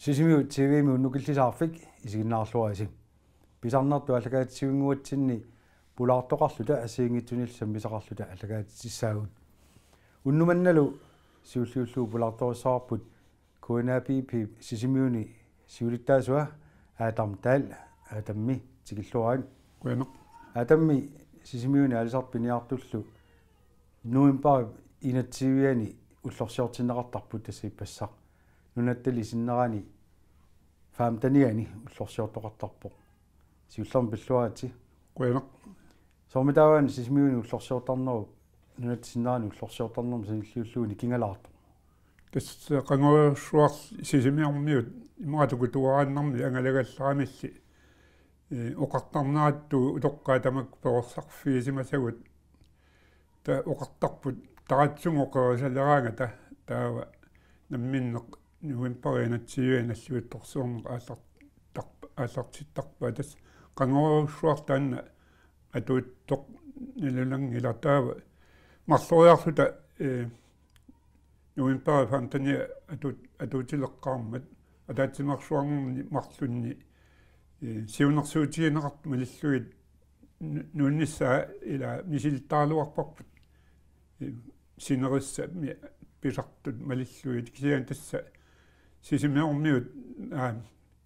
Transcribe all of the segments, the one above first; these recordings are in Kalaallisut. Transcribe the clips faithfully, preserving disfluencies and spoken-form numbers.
Sisimiut T V-mi unnukillisaarfik isiginnaarluarisi. Pisarnertut aallakaatitsivinnguatsinni pulaartoqarluta assigiinngitsunillu sammisaqarluta aallakaatitsissaagut. Unnumannalu siulliullugu pulaartorissavarput K N A P P Sisimiuni siulittaasua Adam Dahl. Adammi tikilluarit. Qujanaq. Adammi Sisimiuni aalisartut piniartullu novembarip enogtyve-ani ullorsiortinneqartarput, tassa ippassaq nunattali sinnerani femteniani ullorsiortoqartarpoq. Siullermik pilluaritsi. Qujanaq. Soormitaava Sisimiuni ullorsiortarnerup, nunatta sinnerani ullorsiortarnermut sanilliullugu nikingalaartoq? Tassa qangoruujussuarli Sisimiormiut imaattukutuaraannarmi angalagallaramilli, ee, oqartarneratut utoqqaat tamakku perorsarfigisimasagut. Taava oqartarput taratsunnguup qerisaleraangata, taava namminneq novembarip enogtyve-ani nalliuttorsiorneq aallartarp-, aallartittarpaat. Tassa qangoruujussuarli taanna atuuttoq nalunanngilaq. Taava marloriarluta, ee, novembarip femteniani atu-, atuutileqqaarmat ataatsimeersuarnerni marlunni, ee, siunnersuutigineqartut malillugit nu-, nuunnissaa ila misilittaraluarparput, ee, sinerissami pisartut malillugit, kisianni tassa Sisimiormiut, aa,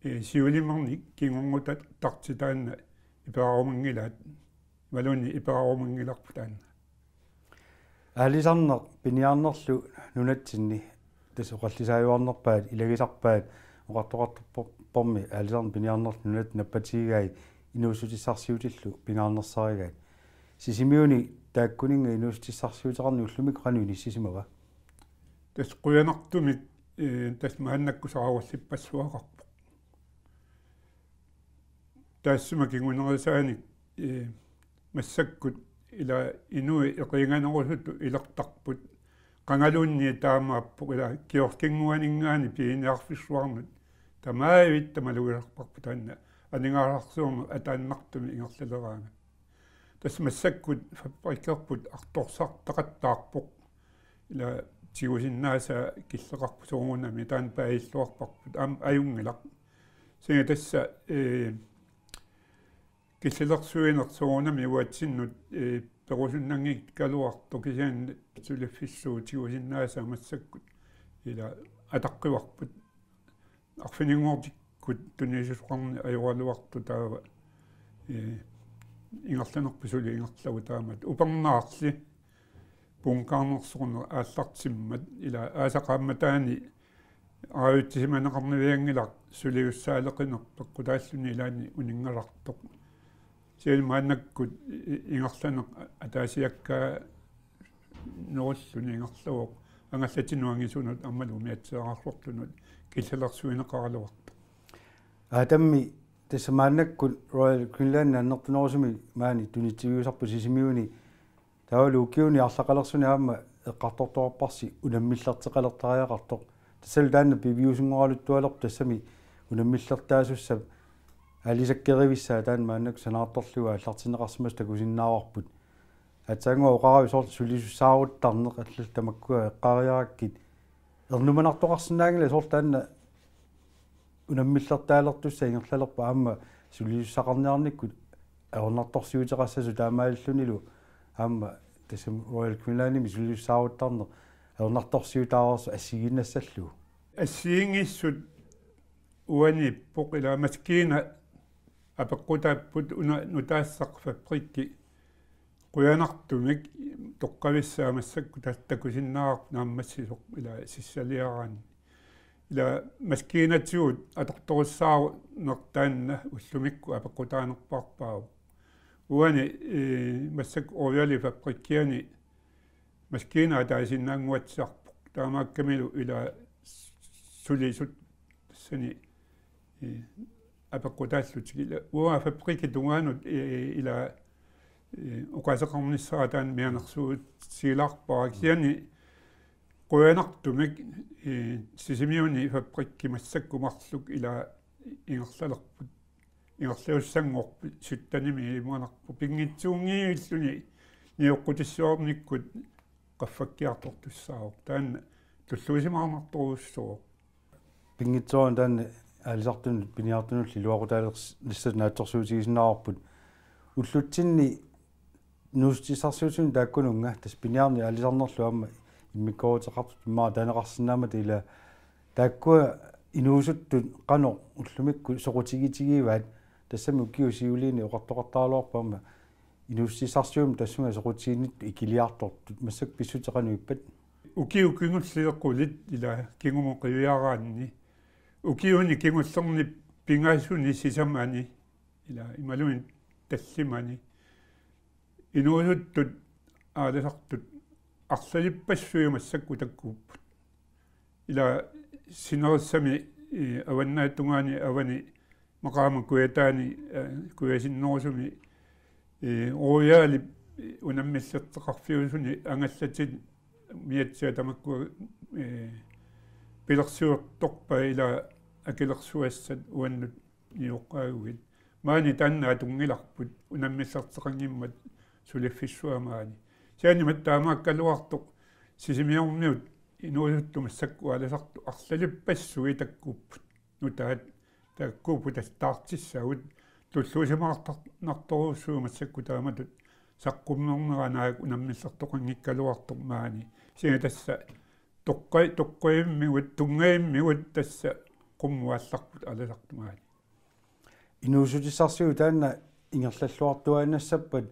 ee, siulimernik kingornutartut taanna iperarumanngilaat, imaluunniit iperarumanngilarput taanna. Aalisarneq piniarnerlu nunatsinni, tassa oqallisaajuarnerpaat, ilagisarpaat, oqartoqartarpormi aalisarneq piniarnerlu nunatta nappatigigai inuussutissarsiutillu pingaarnersarigaat. Sisimiuni taakkuninnga inuussutissarsiuteqarneq ullumikkut qanoq inissisimava? Tassa qujanartumik, ee, tassa maannakkut saarullippassuaqarpoq. Taassuma kingunerisaanik, ee, massakkut ila inuit eqiinganerusutut ilertarput. Qangaluunniit taamaappoq, ila kioskinnguaninngaanniit piiniarfissuarnut tamaavitta malugisarparput taanna aningaasarsiorneq ataannartumik ingerlaleraangat. Tassa massakkut fabrikkerput artorsartaqattaarpoq. Ila tigusinnaasaa killeqarpoq soorunami, taanna paajilluarparput, aamma ajunngilaq. Kisianni tassa, ee, killilersuineq soorunami uatsinnut, ee, perusunnanngikkaluartoq, kisianni suliffissuup tigusinnaasaa massakkut ila ataqqivarput. Arfininngortikkut tunisisoqarneq ajoraluartoq taava, ee, ingerlanerput suli ingerlavoq taamatut. Upernaarli bunkernersorneq aallartimmat, ila aasaq qaammataani aajutisimaneqarnivianngilaq suliussaaleqineq peqqutaalluni ilaanni uninngasartoq. Kisianni maannakkut i-, ingerlaneq ataasiakkaannerulluni ingerlavoq, angallatinut angisunut aammalu umiatsiaararsortunut killilersuineqaraluartoq. Adammi, tassa maannakkut Royal Greenlandip annertunerusumik maani tunitsiviusarput Sisimiuni, taavalu ukiuni arlaqalersuni aamma eqqartortuarparsi unammillerteqalertariaqartoq. Tassalu taanna piviusunngoraluttualerpoq, tassami unammillertaasussap aalisakkerivissaa taanna maannakkut sanaartorlugu aallartinneqarsimasoq takusinnaavarput. Aatsaannguaq oqaravit soorlu sulisussaaruttarneq, allat tamakkua eqqaariarakkit, ernumanartoqarsinnaanngilaq soorlu taanna unammillertaalertussaq ingerlalerpoq aamma sulisussaqarniarnikkut ajornartorsiuteqassasut, taamaalillunilu aamma tassami Royal Greenlandimi sulisussaaruttarneq ajornartorsiutaareersoq assigiinnassallugu? Assigiinngissut uaniippoq, ila maskiina apeqqutaapput, una nutaassaq fabrikki qujanartumik toqqavissaa massakkut ta-, takusinnaavarput naammassisoq ila sissaliaraanni. Ila maskiinatigut atortorissaaruneq taanna ullumikkut apeqqutaanerpaarpaavoq. Uani, ee, massakkut Royalip fabrikkiani maskiina ataasinnaannguatsiarpoq. Taamaakkamilu ila sulisut tassani, ee, apeqqutaallutik. Ila uanga fabrikkip tungaanut, ee, ila, ee, oqaaseqarnissara taanna mianersuutigilaarpara. Kisianni qujanartumik, ee, Sisimiuni fabrikki massakkut marluk ila ingerlalerput. Ingerlasussanngorput syttenimi ilimanarpoq, pinngitsuunngivilluni nioqqutissiornikkut qaffakkiartortussaavoq. Taanna tulluusimaarnartorujussuuvoq. pinngitsoorani taanna aalisartunut piniartunullu iluaqutaalissatut naatsorsuutigisinnaavarput. Ullutsinni inuussutissarsiutinut taakkununnga, tassa piniarneq aalisarnerlu aamma immikkooruteqartutut immaqa taaneqarsinnaammata, ila taakkua inuusuttut qanoq ullumikkut soqutigitigivaat, tassami ukiut siuliini oqartoqartaraluarpoq aamma inuussutissarsiummik tassunga soqutiginnittut ikiliartortut, massakkut pissutsit qanoq ippat? Ukiut kingulliit qulit ila kingumut qiviaraanni, ukiuni kingullerni pingasuni sisamani, ila imaluunniit tallimani inuusuttut aalisartut arlalippassuit massakkut takkuupput. Ila sinerissami, eh, avannaata tungaani avani maqaama kujataani, eh, kujasinnerusumi, eh, Royalip unammillerteqarfiusuni angallatit miatsiat tamakku, eh, pilersiortorpaat ila akilersugassat uannut nioqqaaguit. Maani taanna atunngilarput unammillerteqanngimmat suliffissuaq maani. Kisianni taamaakkaluartoq Sisimiormiut inuusuttut massakkut aalisartut arlalippassuit takkuupput. Nutaat takkuupput, tassa taartissagut, tulluusimaartarnartorujussuuvoq massakkut taamatut saqqummernerat naak unammillertoqanngikkaluartoq maani. Kisianni tassa toqqa-, toqqavimmigut, tunngavimmigut tassa qummut aallarput aalisartut maani. Inuussutissarsiutit taanna ingerlalluartuaannassappat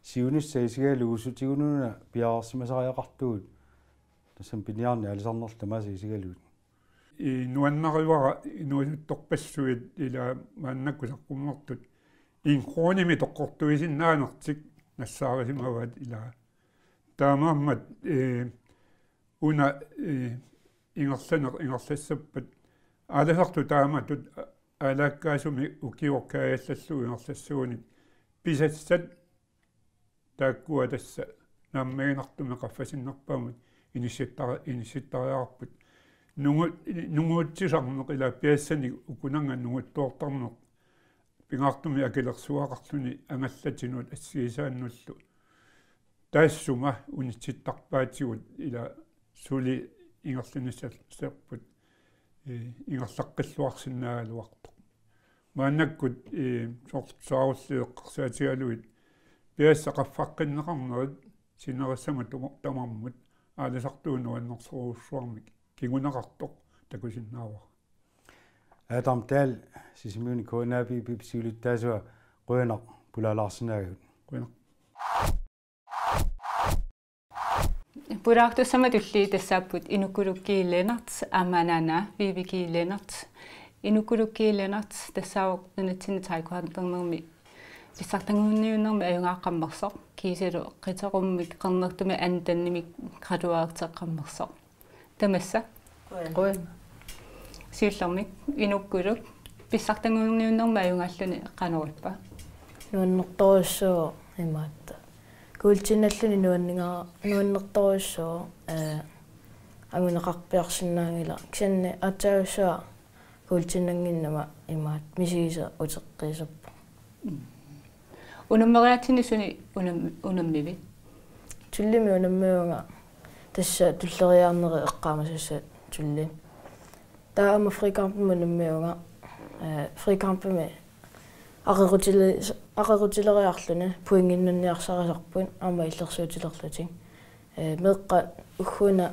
siunissaq isigalugu sutigununa piareersimasariaqartugut, tassami piniarneq aalisarnerlu tamaasa isigalugit? Ii, nuannarivara inuusuttorpassuit ila maannakkut saqqummertut en kronimik toqqortuisinnaanertik nassaarisimavaat ila. Taamaammat, eh, una, eh, ingerlaneq ingerlassappat aalisartut taamatut a-, aalaakkaasumik ukioq kaajallallugu ingerlassagunik pisassat taakkua tassa naammaginartumik qaffasinnerpaamut inissittari-, inissittariaqarput. Nungu-, nunguutsisarneq ila piassanik ukunannga nunguttoortarneq pingaartumik akilersuaqarluni angallatinut assigisaannullu. Taassuma unitsittarpaatigut ila suli ingerlanissalerput, eh, ingerlaqqilluarsinnaagaluartoq. Maannakkut, eh, soorlu tusarnaarlugit eqqarsaatigalugit piassat qaffaqqinneqarnerit sinerissami tuma-, tamarmut aalisartuut nuannersorujussuarmik kinguneqartoq takusinnaavara. Adam Dahl, Sisimiuni K N A P P-p siulittaasua, qujanaq pulaalaarsinnaagavit. Qujanaq. Pulaartussammata tulliani tassaapput Inukkulu G. Lennert aamma anaanaa Vivi G. Lennert. Inukkulu G. Lennert tassaavoq nunatsinni taekwondoornermi pissartanngorniunnermi ajugaaqqammersoq, kiisalu qiterummik qernertumik andanimik gradueerteqqammersoq. Tamassa. Qujan. Siullermik Inukkulu, pissartanngorniunnermi ajugaalluni qanoq ippa? Nuannertorujussuuvoq imaattoq. Kuultiinnarluni nuanninga-, nuannertorujussuuvoq, eh, anguneqarpiarsinnaanngilaq. Kisianni aatsaarsuaq kuultiinnannginnama imaattoq misigisaq uteqqiisarpoq. Unammeriaatsinni suni unam-, unammivit? Tulliani unammivunga, tassa tulleriiaarneri eqqaamasassat tulliani. Taava aamma frikampimut unammivunga, eh, frikampimi aqequtili-, aqequtileriarluni pointinnunniarsarisarput aamma illersuutilerlutik. Eh, meeqqat ugguuna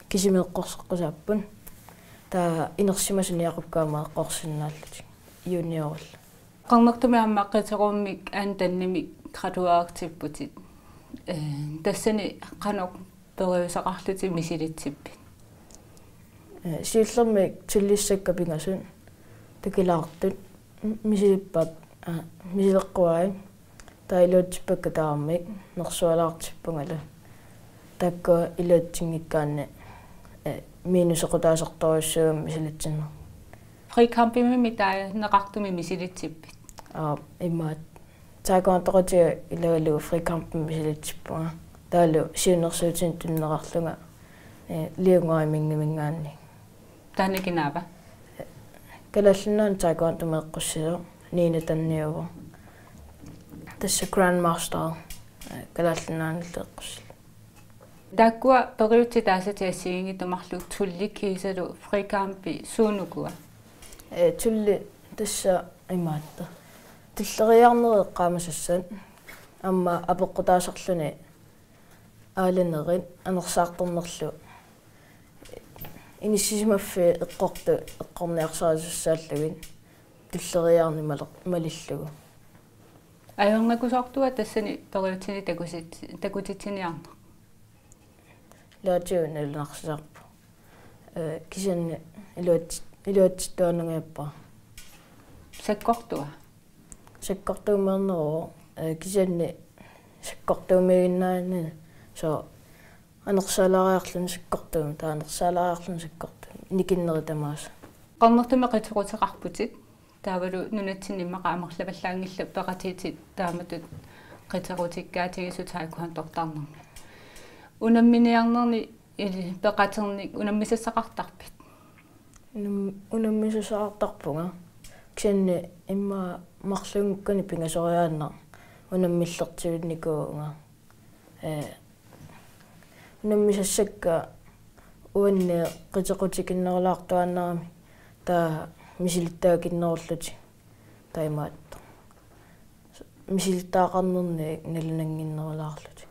kisimi eqqorseqqusaapput. Taava inersimasut niaqupkaama eqqorsinnaallutik juniorillu. Qernertumik aamma qiterummik andanimik gradueertipputit. Eh, tassani qanoq periuseqarlutit misilitsippit? Eh, siullermik tullissakka pingasut takilaartut m-, misilippaat, aa, misileqquaat. Taava iluatsippakka tamarmik, nersualaartippungalu. Taakku iluatsinngikkaanni, eh, minusequtaasartorujussuugamik misilitsinnera. Frikampimimi taava neqartumik misilitsippit? Aa, imaattoq. Taekwondoqatiga ilagalugu frikampimik misilitsippunga. Taavalu siunnersuutinik tunineqarlunga, eh, Liunnguaq Iminngiminngaanniit. Taanna kinaava? Kalaallit Nunaanni taekwondomik eqqussisoq Nina Tanniuvoq. Tassa Grandmaster, eh, Kalaallit Nunaannillu eqqussillugu. Taakkua periutsit taasatit assigiinngitsut marluk Tulli kiisalu Frikampi suunukua? Ee, Tulli tassa imaattoq. Tulleriiaarnerit eqqaamasassat aamma apeqqutaasarluni aalanerit anersaartornerlu inissisimaffiit eqqortut eqqorniarsarisussaallugit tulleriiaarneq male-, malillugu. Ajornakusoortua tassani periutsinik takutit-, takutitsiniarneq? Ilaatigut nalunarsisarpoq. Ee, kisianni iluatsi-, iluatsittuaannangajappara. Sakkortua? Sakkortuumeerneruvoq, ee, kisianni sakkortuumiiginnaanani, soorlu anersaalaariarluni sakkortuumik, taava anersaalaariarluni sakkortuumik, nikinnerit tamaasa. Qernertumik qiteruteqarputit, taavalu nunatsinni immaqa amerlavallaanngillat peqatigitit taamatut qiterutikkaatigisut taekwondortarnermi. Unamminiarnerni ili peqaternik unammisassaqartarpit? Unam-, unammisassaqartarpunga. Kisianni immaqa marlunngukkani pingasoriaannaq unammillertivinnikuuvunga. Ee, unammisassakka uanni qitequtikinnerulaartuaannarami, taava misilittaakinnerullutik. Taamaattoq. Misilittagaqarnernik nalunannginnerulaarlutik.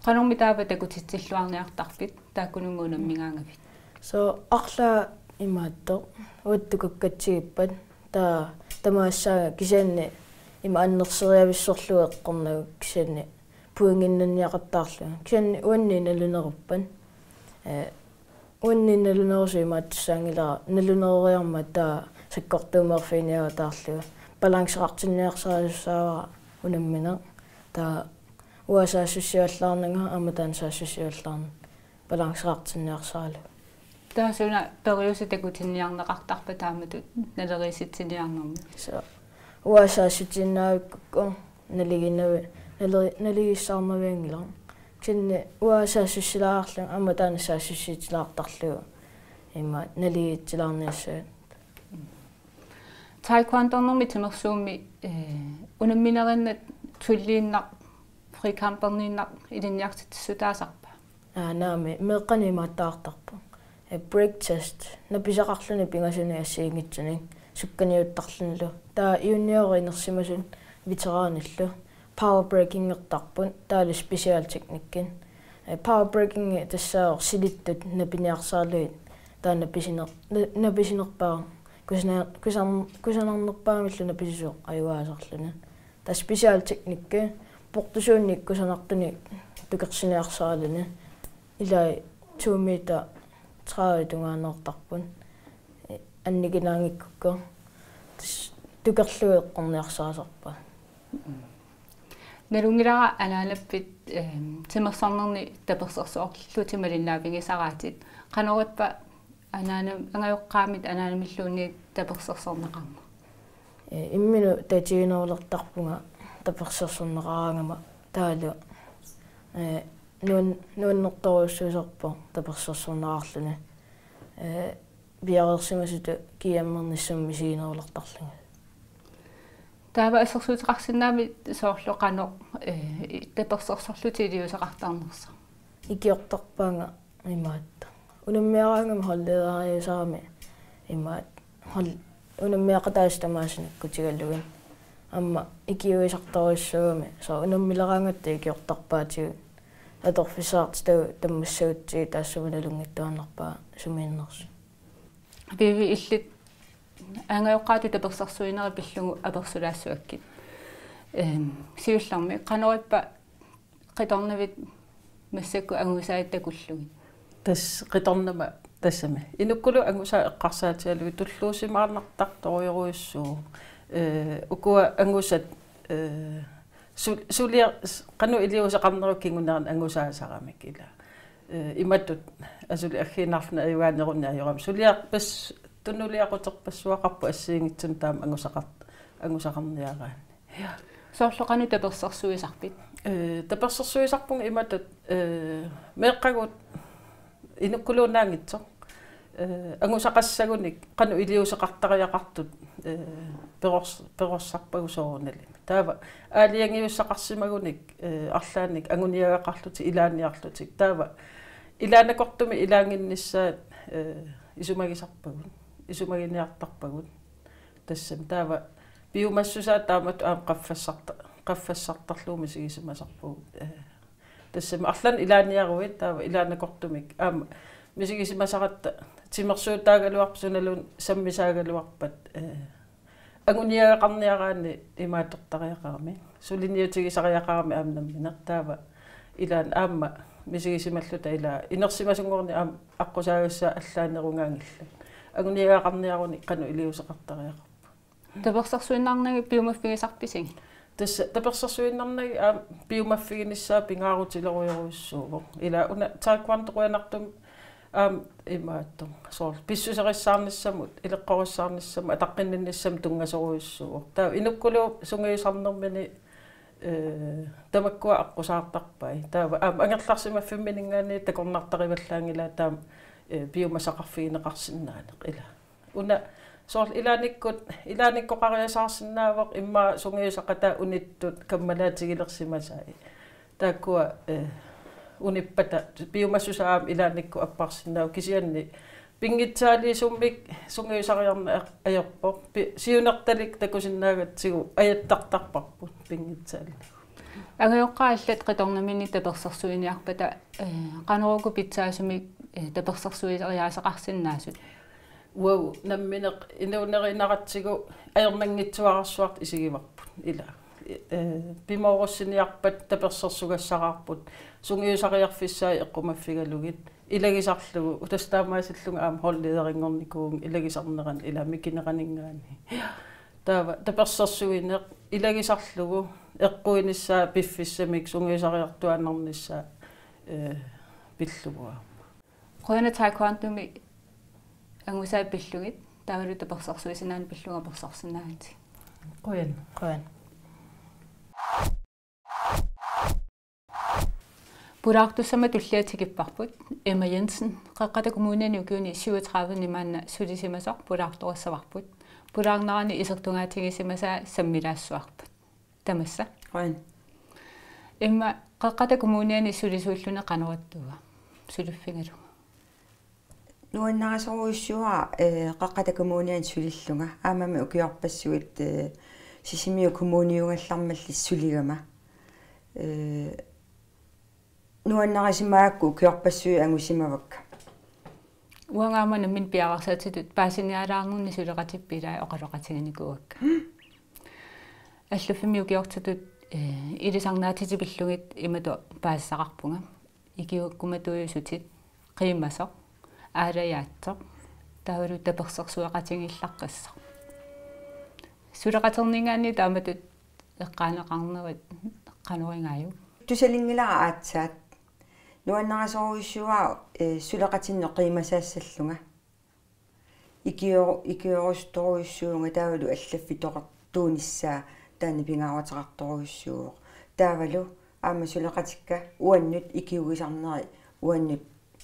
Qanormi taava takutitsilluarniartarpit, taakkununnga unammigaangavit? Soorlu arlaat imaattoq, uattut kakkatsigippat, taava tamaassaanga kisianni ima annerseriavissorlugu eqqornagu kisianni pointinnanniaqattaarlugu. Kisianni uanni naluneruppat. Ee, uanni nalunerusoq imaattussaanngilara, nalunereriarmat taava sakkortuumeerfiginiagataarlugu. Balanceqartinniarsarisussaavara unammineq. Taava uanga saassussivallaarnanga aamma taanna saassussivallaarneq. Balanceqartinniarsaralugu. Taava suna periuseq takutinniarneqartarpa taamatut naleriissitsiniarnermi? Soorlu uanga saassutinnavikkukku naligiinnavi-, naleri-, naligiissaarnavianngilaq. Kisianni uanga saassussilaarlunga aamma taanna saassussiitilaartarlugu. Ima naligiitsilaarniassavat. Taekwondonermi timersuummi, ee, unamminerinnat Tulliinnaq, Frikamperniinnaq ilinniartitsissutaasarpa? Aa, naamik, meeqqanik imaattartarpoq. Ee, break test, napisaqarluni pingasunik assigiinngitsunik, sukkaniuttarlunilu. Taava juniori inersimasut veteranillu. Power breakingertarput, taavalu specialteknikkit. Ee, power breakingi tassaavoq silittut napiniarsaralugit. Taava napisineq-, na-, napisinerpaaq. Kusana-, kusan-, kusanarnerpaamillu napisisoq ajugaasarluni. Taava specialteknikki portusuunnik kusanartunik tukersiniarsaraluni. Ilai to meter tredive tungaannaartarput. Annikinaanngikkukku. Tassa tukerlugu eqqorniarsarisarpaat. Nalunngilara anaanappit, ehm, timersornerni tapersersorlutit malinnaavigisaraatit. Qanorippa anaanam-, angajoqqaamit anaanamilluunniit tapersersorneqarneq? Ee, imminut tatiginerulertarpunga tapersersorneqaraangama taavalu, ee, nuan-, nuannertorujussuusarpoq tapersersorneqarluni. Ee, piareersimasutut kiammernissamut misiginerulertarlunga. Taava assersuuteqarsinnaammat soorlu qanoq, ee, tapersersorlutit iliuuseqartarnersoq? Ikiortarpaanga imaattoq. Unammiaraangama holdlederiusarami imaattoq. Hold-, unammeqataasut tamaasa nakkutigalugit. Aamma ikiuisartorujussuugami. Soorlu unammileraangatta ikiortarpaatigut. Atorfissaqartitagut tammassagutsigit taassuma nalunngittuaannarpaa sumiinnersut. Vivi, illit angajoqqaatut tapersersuinerit pillugu apersulaassavakkit. Ehm, siullermik, qanorippa qitornavit massakkut angusaat takullugit? Tassa qitornama tassami. Inukkulu angusaat eqqarsaatigalugit tulluusimaarnartartorujorujussuuvoq. Ee, ukua angusat, ee, su-, sulia-, s-, qanoq iliuuseqarnerup kingunerani angusaasaramik ila. Ee, imatut asuli aggiinnarluni ajugaanerunni ajorami. Suliarpas-, tunuliaquterpassuaqarpoq assigiinngitsunik taama angusaqart-, angusaqarniaraanni. Ja. Soorlu qanoq tapersersuisarpit? Ee, tapersersuisarpunga imatut, ee, meeqqagut inukkuluunnaanngitsoq. Ee, angusaqassagunik qanoq iliuuseqartariaqartut, ee, perors-, perorsarpagut soorunalimi. Taava aalajangiussaqarsimagunik, ee, arlaannik anguniagaqarlutik ilaanniarlutik. Taava ilaannakortumik ilaannginnissaat, eh, isumagisarpagut, isumaginiartarpagut. Tassami taava piumassusaa taamatut aamma qaffassarta-, qaffassartarlugu misigisimasarpugut. Eh, tassami arlaannik ilaanniaruit taava ilaannakortumik aamma misigisimasaratta timersuutaagaluarpat sunaluunniit sammisaagaluarpat, eh, anguniagaqarniaraanni imaattortariaqarami. Suliniutigisariaqarami aamma nammineq taava ilaanni aamma misigisimalluta ilaa inersimasunngornermi aamma aqqusaagassaat allaanerugaanngillat. Anguniagaqarniarunik qanoq iliuuseqartariaqarpa. Tapersersuinnarnagit piumaffigisarpisigit? Tassa tapersersuinnarnagit aamma piumaffiginissaa pingaarutilerujorujussuuvoq. Ilaa una taekwondo qujanartumik aamma imaattoq. Soorlu pissuserissaarnissamut, ileqqorissaarnissamut, ataqqinninnissamut tunngasorujussuuvoq. Taava inukkuluup sungiusarnermini, eh, tamakkua aqqusaartarpai. Taava aamma angerlarsimaffimmininngaanniit takornartarivallaanngilaa taama, eh, piumasaqarfigineqarsinnaaneq ilaa. Una soorlu ilaannikkut, ilaannikkoqariasaarsinnaavoq immaqa sungiusaqataat unittut kammalaatigilersimasai. Taakkua, eh, unippata piumassusaa aamma ilaannikkut apparsinnaavoq kisianni pinngitsaaliisummik sungiusariarneq ajorpoq. Pi-, siunertalik takusinnaagatsigu ajattartarparput pinngitsaaliinermik. Angajoqqaat allat qitornamini tapersersuiniarpata, eh, qanoq uku pitsaasumik, eh, tapersersuisariaaseqarsinnaasut? Uagut nammineq inuunerinaratsigu ajornanngitsuararsuartut isigivarput ilaa. Eh, pimoorussiniarpat tapersersugassaraarput sungiusariarfissaat eqqumaffigalugit ilagisarlugu, tassa taamaasillunga aamma holdlederinngornikuuvunga ilagisarnerani ilaa mikineraninngaanniit. Taava tapersersuineq ilagisarlugu eqquinissaa piffissamik sungiusariartuaannarnissaa, eh, pillugu aamma. Qujanaq taekwondomi angusai pillugit, taavalu tapersersuisinnaaneq pillugu apersorsinnaagakkit. Qujan. Qujan. Pulaartussammat tulliat tikipparput. Emma Jensen, Qeqqata Kommuniani ukiuni syvogtredive-ni maanna sulisimasoq pulaartorissavarput. Pulaarnerani isertungaatigisimasaa sammilaassuarput. Tamassa. Qujan. Emma, Qeqqata Kommuniani sulisuulluni qanoq ittuuva suliffigalugu? Nuannarisorujussuuara, eh, Qeqqata Kommuniani sulillunga. Aammami ukiorpassuit, eh, Sisimiut kommuniugallarmalli suligama. Eh, nuannarisimagakku ukiorpassuit angusimavakka. Uanga aamma nammineq piareersaattutut paasinialaarnerni suleqatipput ilai oqaloqatiginikuuakka. Allaffimmi ukiortutut, eh, ilisarnaatitit pillugit imatut paasisaqarpunga. Ikiuukkumatuujusutit, qiimasoq, aalajaatsoq, taavalu tapersersueqatigiillaqqissoq. Suleqaterninngaanniit taamatut eqqaaneqarnerit qanoq igaajuk? Tusalinngilara aatsaat. Nuannarisorujussuuara, eh, suleqatinnut qiimasaassallunga. Ikio-, ikiorusuttorujussuuvunga taavalu allaffitoqartuunissaa taanna pingaaruteqartorujussuuvoq. Taavalu aamma suleqatikka uannut ikiuisarneri uannut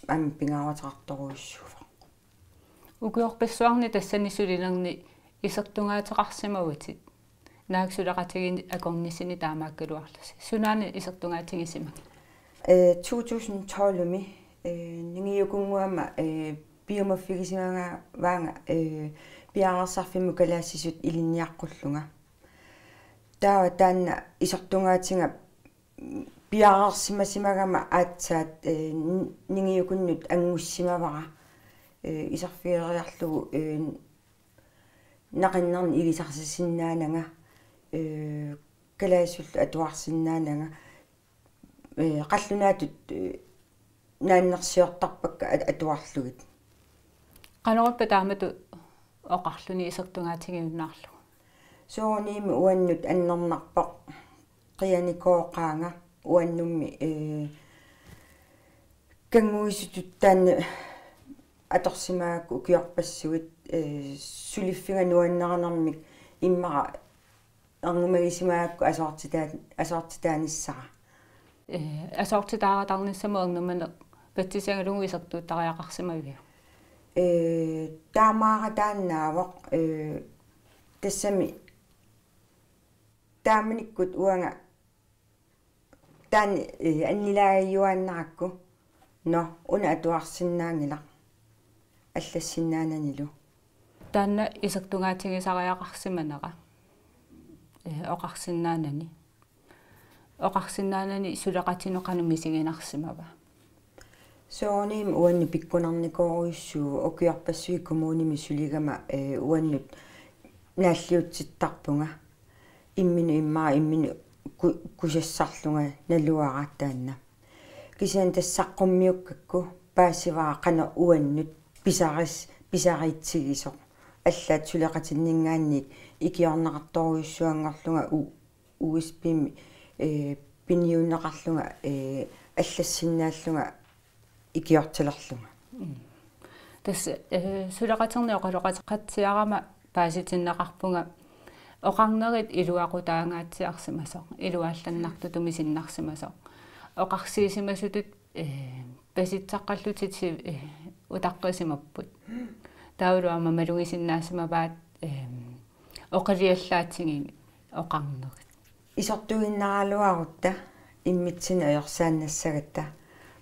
aamma pingaaruteqartorujussuuvoq. Ukiorpassuarni tassani sulinerni isertungaateqarsimavutit. Naak suleqatigiinni akornissani taamaakkaluarlusi. Sunaana isertungaatigisimagitit? Eh, to tusind tolv-imi, eh, ningiukunnguama, eh, piumaffigisimagavaanga, eh, piareersarfimmut kalaallisut ilinniaqqullunga. Taava taanna isertungaatiga piareersimasimagama aatsaat, eh, n-, ningiukunnut angussimavara, eh, iserfigeriarlugu, eh, naqinnernik ilisarsisinnaananga, eh, kalaallisullu atuarsinnaananga, eh, qallunaatut, eh, naannersiortarpakka at-, atuarlugit. Qanorippa taamatut oqarluni isertungaatigiunnaarlugu? Soorunami uannut annernarpoq, qianikooqaanga uannummi, eh, kannguisutut taanna atorsimagakku ukiorpassuit, eh, suliffiga nuannarinermik immaqa ernumagisimaakku asoortitaa-, asoortitaanissara. Eh, asoortitaaratarnissamut ernumaneq patsisigalugu isertuuttariaqarsimaviuk? Eh, taamaaqataannaavoq, eh, tassami taamanikkut uanga taanna, eh, annilaagajuaannarakku Nå, una atuarsinnaanngilaq. Allassinnaananilu. Taanna isertugaatigisariaqarsimanera. Eh, oqarsinnaanani. Oqarsinnaanani suleqatinut qanoq misiginarsimava? Soorunami uannut pikkunarnikoorujussuuvoq, ukiorpassuit kommunimi suligama, eh, uannut naalliutsittarpunga. Imminut immaqa imminut ku-, kusassarlunga naluara taanna. Kisianni tassa saqqummiukkakku paasivara qanoq uannut pisaris-, pisariitsigisoq. Allaat suleqatinninngaanniit ikiorneqartorujussuanngorlunga u-, U S B-mi, eh, piniunneqarlunga, eh, allassinnaallunga ikiortilerlunga. Mm. Tassa, eh, suleqaterneq oqaloqateqatsiarama paasitinneqarpunga oqarnerit iluaqutaangaatsiarsimasoq, iluaallannartutut misinnarsimasoq. Oqarsiisimasutut, eh, pasitsaqqallutit si-, eh, utaqqisimapput. Taavalu aamma malugisinnaasimavaat, eh, oqiliallaatigimmik oqarnerit. Isortuinnaraluarutta immitsinnut ajorsaannassagatta.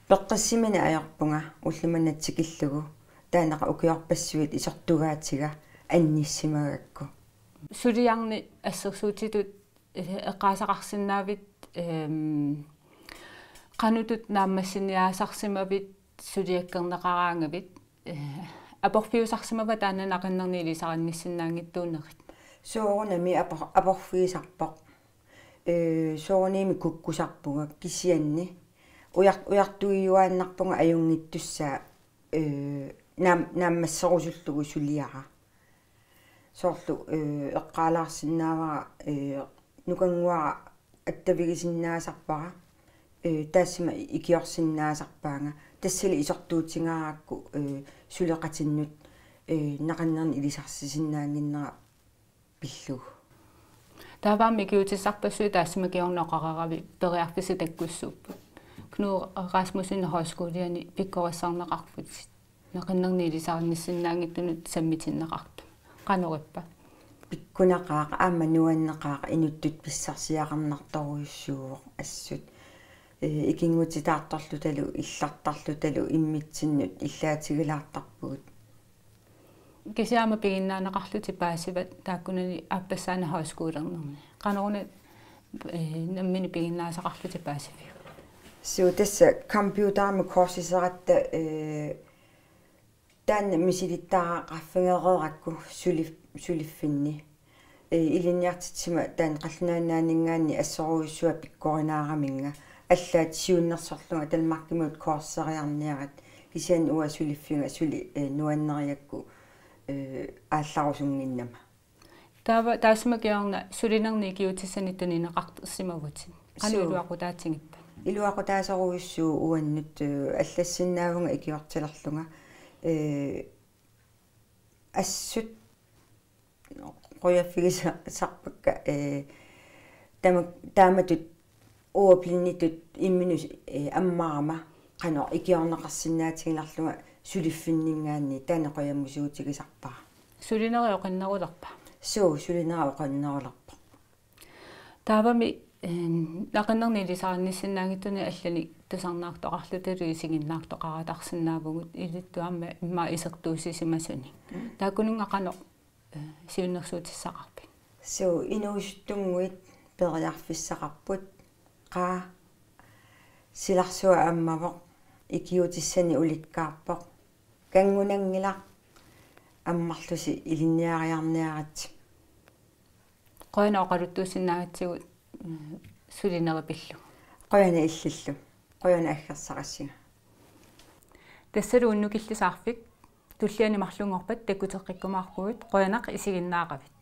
Peqqissiminik ajorpunga ulloq manna tikillugu. Taaneqartoq ukiorpassuit isortugaatiga annissimagakku. Suliarneq assersuutitut, eh, eqqaasaqarsinnaavit, ehm, qanoq ittut naammassiniaasarsimavit suliakkerneqaraangavit, eh, aporfiusarsimava taanna naqinnernik ilisarinnissinnaanngitsuunerit? Soorunami apor-, aporfigisarpoq. Eh, soorunami kukkusarpunga kisianni. Ujar-, ujartuiuaannarpunga ajunngitsussaa, eh, naam-, naammasserusullugu suliara. Soorlu, eh, eqqaalaarsinnaavara, eh, nukannguara attavigisinnaasarpara, eh, taassuma ikiorsinnaasarpaanga. Tassali isortuutigaarakku, eh, suleqatinnut, eh, naqinnernik ilisarsisinnaannginnera pillugu. Taava aamma ikiuutissarpassuit taassuma kingorna oqareeravit periarfissat takkussuupput. Knud Rasmussen Højskoliani pikkorissarneqarputit. Naqinnernik ilisarinnissinnaanngitsunut sammitinneqartut. Qanoq ippa? Pikkunaqaaq, aamma nuanneqaaq, inuttut pissarsiaqarnartorujussuuvoq assut. Eh, ikinngutitaartorlutalu, illartarlutalu, immitsinnut illaatigilaartarpugut. Kisianni aamma piginnaaneqarlutit paasivat taakkunani aappassaanik højskolernerni. Qanoruna, eh, nammineq piginnaasaqarlutit paasiviuk? Suu, tassa computerimi kursuseratta, eh, taanna misilittagaqarfigereerakku sulif-, suliffinni. Eh, ilinniartitsisima taanna qallunaat nunaanninngaanniit assorujussuaq pikkorinaaraminnga. Allaat siunnersorlunga Danmarkimut kursuseriarniarit. Kisianni uanga suliffiga suli, eh, nuannerigakku, eh, aallarusunnginnama. Taava taassuma kingorna sulinerni ikiuutissanik tunineqarsimavutit. Qanoq Suu. iluaqutaatigippat? Iluaqutaasorujussuuvoq uannut, eh, allassinnaavunga ikiortilerlunga. Eh, assut qujaffigisarpakka, eh, tama-, taamatut ordblinditut imminut, eh, ammarama qanoq ikiorneqarsinnaatigilerlunga suliffinninngaanniit taanna qujamusuutigisarpara. Sulineri oqinnerulerpa? Suu, sulineri oqinnerulerpoq. Taavami, eh, naqinnernik ilisarinnissinnaanngitsunik allanik tusarnaartoqarlutalu isiginnaartoqaratarsinnaavugut ilittuamma immaqa isertuussisimasunik. Mm. Taakkununnga qanoq, eh, siunnersuutissaqarpit? Suu, inuusuttunnguit periarfissaqarput, qaa silarsuaq ammavoq, ikiuutissanik ulikkaarpoq, kanngunanngilaq, ammarlusi ilinniariarniaritsi. Qujanaq oqaluttuussinnaagatsigut, mm, sulineri pillugu. Qujanaq illillu. Qujanaq aggersaqassinga. Tassalu unnukillisaarfik, tulliani marlunngorpat takkuteqqikkumaarpugut, qujanaq isiginnaaravit.